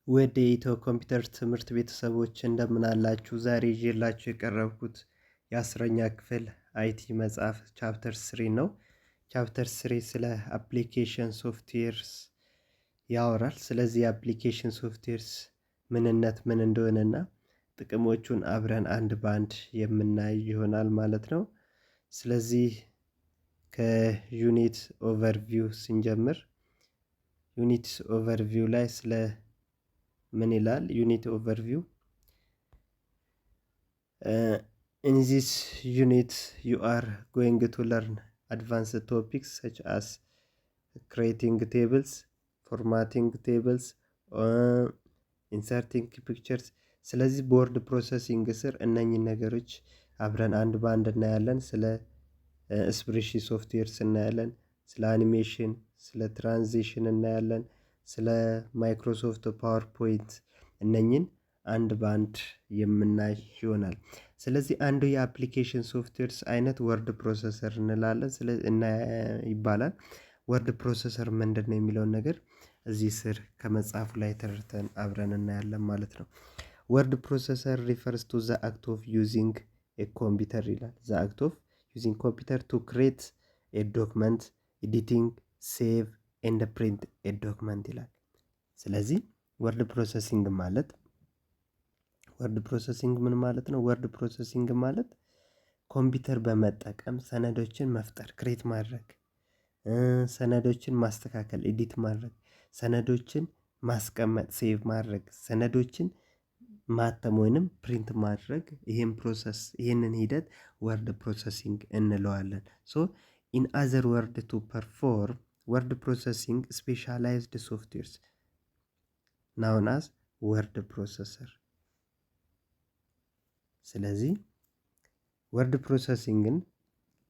ውድ የኢትዮ ኮምፒውተር ትምህርት ቤተሰቦች፣ እንደምን አላችሁ? ዛሬ ይዤላችሁ የቀረብኩት የ10ኛ ክፍል IT መጽሐፍ chapter 3 ነው። Chapter 3 ስለ application softwares ያወራል። ስለዚህ የ application softwares ምንነት ምን እንደሆነና ጥቅሞቹን አብረን አንድ በአንድ የምናይ ይሆናል ማለት ነው። ስለዚህ ከ unit overview ስንጀምር፣ unit overview ላይ ስለ ምን ይላል? Unit overview: in this unit you are going to learn advanced topics such as creating tables, formatting tables, inserting pictures። ስለዚህ በ word processing ስር እነኝን ነገሮች አብረን አንድ በአንድ እናያለን። ስለ spreadsheet softwares እናያለን። ስለ አኒሜሽን፣ ስለ transition እናያለን። ስለ Microsoft PowerPoint እነኝን አንድ በአንድ የምናይ ይሆናል። ስለዚህ አንዱ የ application softwares አይነት word processor እንላለን እና ይባላል። Word processor ምንድነው የሚለውን ነገር እዚህ ስር ከመጽሐፉ ላይ ተረድተን አብረን እናያለን ማለት ነው። Word processor refers to the act of using a computer ይላል። The act of using computer to create a document, editing, save and print a document ይላል። ስለዚህ word processing ማለት፣ word processing ምን ማለት ነው? Word processing ማለት ኮምፒውተር በመጠቀም ሰነዶችን መፍጠር፣ create ማድረግ፣ ሰነዶችን ማስተካከል፣ edit ማድረግ፣ ሰነዶችን ማስቀመጥ፣ save ማድረግ፣ ሰነዶችን ማተም ወይንም print ማድረግ፣ ይሄን process፣ ይሄንን ሂደት word processing እንለዋለን። So in other word, to perform word processing, specialized softwares known as word processor። ስለዚህ word processing ን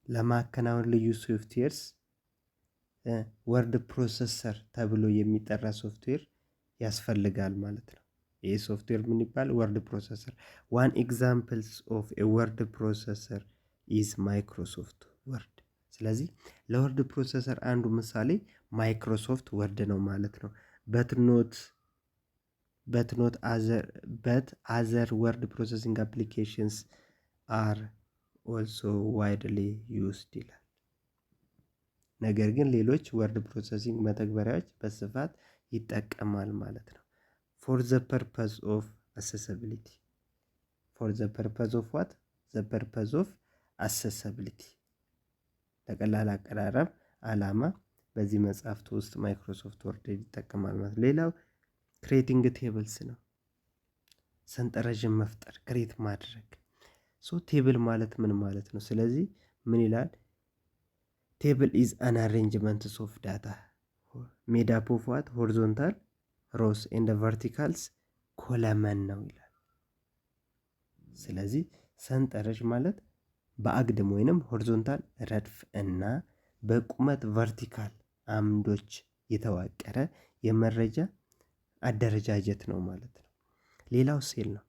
ለማከናወን ልዩ softwares word processor ተብሎ የሚጠራ ሶፍትዌር ያስፈልጋል ማለት ነው። ይህ ሶፍትዌር ምን ይባላል? Word processor። One examples of a word processor is Microsoft Word። ስለዚህ ለ word processor አንዱ ምሳሌ Microsoft Word ነው ማለት ነው። But not other, but other word processing applications are also widely used ይላል። ነገር ግን ሌሎች word processing መተግበሪያዎች በስፋት ይጠቀማል ማለት ነው። For the purpose of accessibility. For the purpose of what? The purpose of accessibility፣ ለቀላል አቀራረብ አላማ በዚህ መጽሐፍት ውስጥ Microsoft Word ይጠቀማል ማለት ነው። ሌላው creating tables ነው። ሰንጠረዥን መፍጠር፣ create ማድረግ። So table ማለት ምን ማለት ነው? ስለዚህ ምን ይላል? Table is an arrangement of data made up of what? Horizontal rows and verticals column ነው ይላል። ስለዚህ ሰንጠረዥ ማለት በአግድም ወይንም horizontal ረድፍ እና በቁመት vertical አምዶች የተዋቀረ የመረጃ አደረጃጀት ነው ማለት ነው። ሌላው ሴል ነው።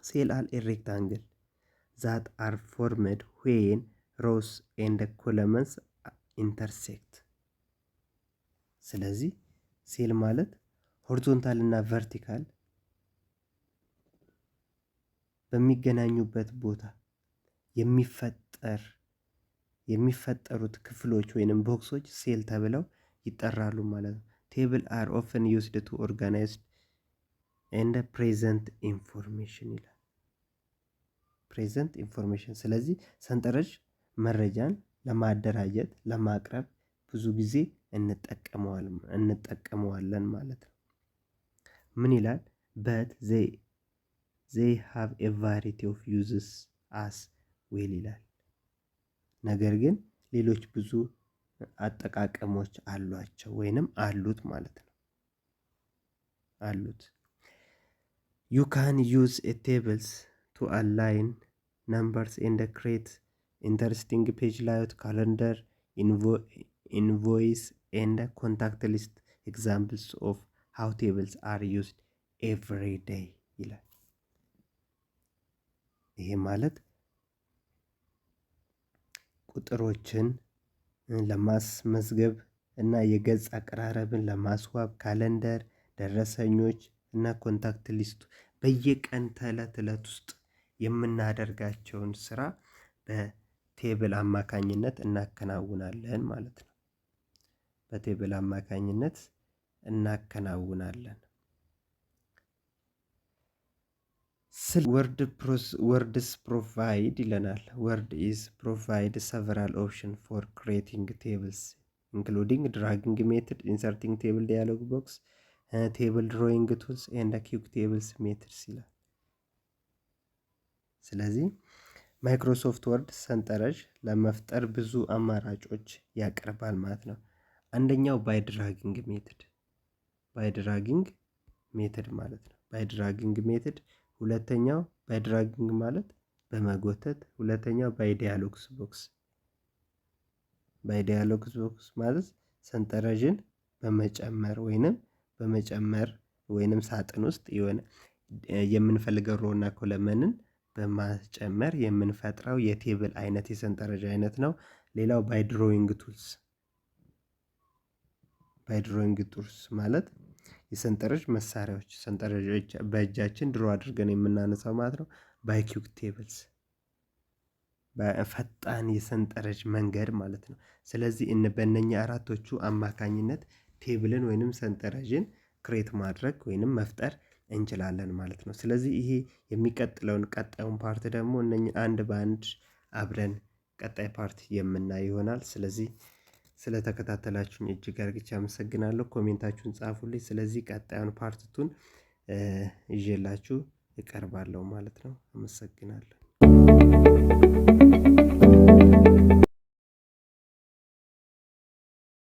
Cell are a rectangle that are formed when rows and columns intersect። ስለዚህ ሴል ማለት horizontal እና vertical በሚገናኙበት ቦታ የሚፈጠሩት ክፍሎች ወይንም box ኦች cell ተብለው ይጠራሉ ማለት ነው። Table are often used to organize and present information ይላል። Present information። ስለዚህ ሰንጠረዥ መረጃን ለማደራጀት፣ ለማቅረብ ብዙ ጊዜ እንጠቀመዋለን ማለት ነው። ምን ይላል? But they have a variety of uses as well ይላል። ነገር ግን ሌሎች ብዙ አጠቃቀሞች አሏቸው ወይንም አሉት ማለት ነው። አሉት። You can use a tables to align numbers and create interesting page layout, calendar, invoice and contact list, examples of how tables are used every day ይላል። ይሄ ማለት ቁጥሮችን ለማስመዝገብ እና የገጽ አቀራረብን ለማስዋብ፣ calendar፣ ደረሰኞች እና contact list ኡ በየቀን ተዕለት እለት ውስጥ የምናደርጋቸውን ስራ በ table አማካኝነት እናከናውናለን ማለት ነው። በ table አማካኝነት እናከናውናለን። ስለ Words provide ይለናል። Word is provide several option for creating tables, including dragging method, inserting table dialog box, table drawing tools and quick tables methods ይላል። ስለዚህ Microsoft Word ሰንጠረዥ ለመፍጠር ብዙ አማራጮች ያቀርባል ማለት ነው። አንደኛው by dragging method፣ by dragging method ማለት ነው። By dragging method። ሁለተኛው by dragging ማለት በመጎተት፣ ሁለተኛው by dialogs box፣ by dialogs box ማለት ሰንጠረዥን በመጨመር ወይንም ሳጥን ውስጥ የሆነ የምንፈልገው row ና column ን በማስጨመር የምንፈጥረው የ table አይነት፣ የሰንጠረዥ አይነት ነው። ሌላው by drawing tools፣ by drawing tools ማለት የሰንጠረዥ መሳሪያዎች፣ ሰንጠረዦች በእጃችን draw አድርገን የምናነሳው ማለት ነው። By quick tables በፈጣን የሰንጠረዥ መንገድ ማለት ነው። ስለዚህ በእነኚህ አራቶቹ አማካኝነት table ን ወይንም ሰንጠረዥን create ማድረግ ወይንም መፍጠር እንችላለን ማለት ነው። ስለዚህ ይሄ የሚቀጥለውን ቀጣዩን part ደግሞ እነኚህን አንድ በአንድ አብረን ቀጣይ part የምናይ ይሆናል። ስለዚህ ስለተከታተላችሁኝ እጅግ አርግቼ አመሰግናለሁ። Comment ኣችሁን ጻፉልኝ። ስለዚህ ቀጣዩን part two ን ይዤላችሁ እቀርባለሁ ማለት ነው። አመሰግናለሁ።